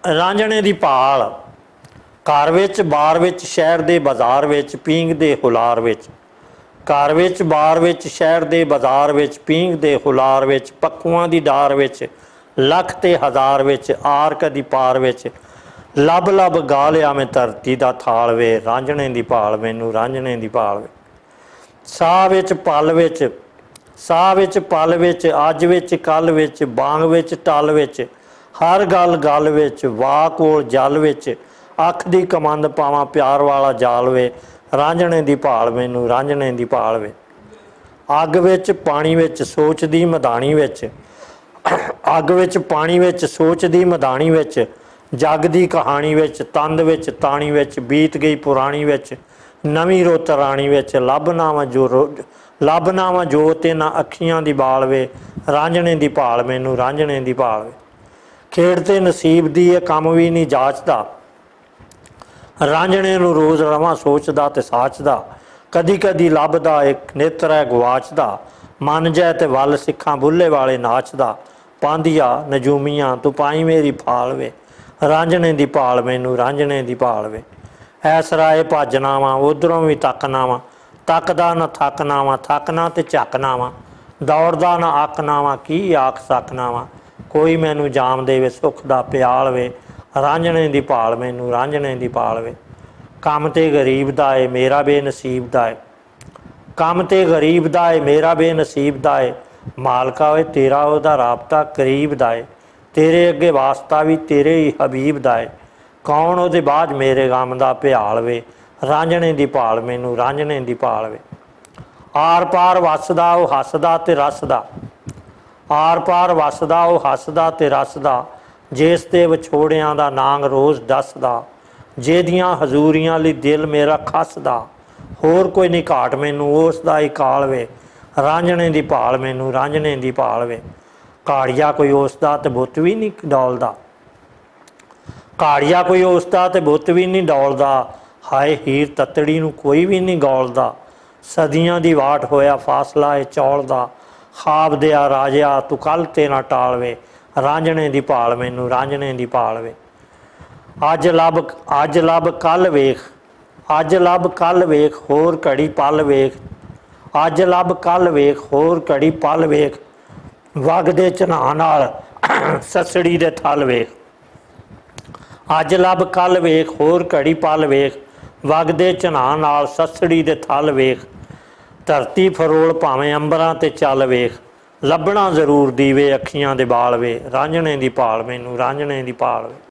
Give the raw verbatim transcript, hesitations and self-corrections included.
رانجھنے دی پال۔ گھر وچ بار وچ شہر دے بازار وچ پینگ دے ہلار وچ، گھر وچ بار وچ شہر دے بازار وچ پینگ دے ہلار وچ پکھواں دی ڈار وچ، لکھ تے ہزار وچ آر کدی پار وچ، لب لب گالیا میں دھرتی دا تھال وے۔ رانجھنے دی پال مینوں، رانجھنے دی پال وے۔ ساہ وچ پل وچ، ساہ وچ پل وچ، اج وچ کل وچ، بانگ وچ ٹل وچ، ہر گل گل وچ، واہ کول جل وچ، اکھ دی کمند پاواں پیار والا جال وے۔ رانجھنے دی پال مینوں، رانجھنے دی پال وے۔ اگ وچ پانی وچ سوچ دی مدانی وچ، اگ وچ پانی وچ سوچ دی مدانی وچ، جگ دی کہانی وچ، تند وچ تانی وچ، بیت گئی پرانی وچ، نویں روت رانی وچ، لب ناواں جو رو-، لب ناواں جو تے نہ اکھیاں دی بال وے۔ رانجھنے دی پال مینوں، رانجھنے دی پال وے۔ کھیڈ تے نصیب دی اے کم وی نہیں جاچدا۔ رانجھنے نوں روز رواں سوچدا تے ساچدا، کدی کدی لبدا اک نیتر ہے گواچدا۔ من جائے تے ول سکھاں بلے والے ناچدا۔ پاندیا نجومیاں تو پائی میری پھال وے۔ رانجھنے دی پال مینوں، رانجھنے دی پال وے۔ ایس رائے بھجنا واں، ادھروں وی تکنا واں، تکدا نہ تھکنا واں، تھکنا تے جھکنا واں، دوڑدا نہ اکنا واں، کی آکھ سکنا واں؟ کوئی مینوں جام دے وے سکھ دا پیال وے۔ رانجھنے دی پال مینوں، رانجھنے دی پال وے۔ کم تے غریب دا اے، میرا بے نصیب دا اے۔ کم تے غریب دا اے، میرا بے نصیب دا اے۔ مالکا وے، تیرا او دا رابطہ قریب دا اے۔ تیرے اگے واسطہ وی تیرے ہی حبیب دا اے۔ کون او دے بعد میرے غم دا پیال وے؟ رانجھنے دی پال مینوں، رانجھنے دی پال وے۔ آر پار وسدا او ہسدا تے رسدا، آر پار وسدا او ہسدا تے رسدا، جس تے وچھوڑیاں دا نانگ روز ڈسدا، جیدیاں حضوریاں لئی دل میرا کھسدا۔ ہور کوئی نہیں گھاٹ مینوں، اس دا ہی کال وے۔ رانجھنے دی پال مینوں، رانجھنے دی پال وے۔ کاڑیا کوئی اس دا تے بت وی نہیں ڈولدا، کاڑیا کوئی اس دا تے بت وی نہیں ڈولدا۔ ہائے ہیر تتڑی نوں کوئی وی نہیں گولدا۔ صدیاں دی واٹ ہویا فاصلہ اے چول دا۔ خواب دیا راجیا تو کل تے نہ ٹال وے۔ رانجھنے دی پال مینوں، رانجھنے دی پال وے۔ اج لب، اج لب کل ویکھ، اج لب کل ویکھ، ہور گھڑی پل ویکھ۔ اج لب کل ویکھ، ہور گھڑی پل ویکھ۔ وگ دے چناں نال سسڑی دے تھل ویکھ۔ اج لب کل ویکھ، ہور گھڑی پل ویکھ۔ وگ دے چناں نال سسڑی دے تھل ویکھ۔ دھرتی فروڑ بھاویں امبراں تے چل ویکھ، لبھنا ضرور دیوے اکھیاں دے بال وے۔ رانجھنے دی پال مینوں، رانجھنے دی پال وے۔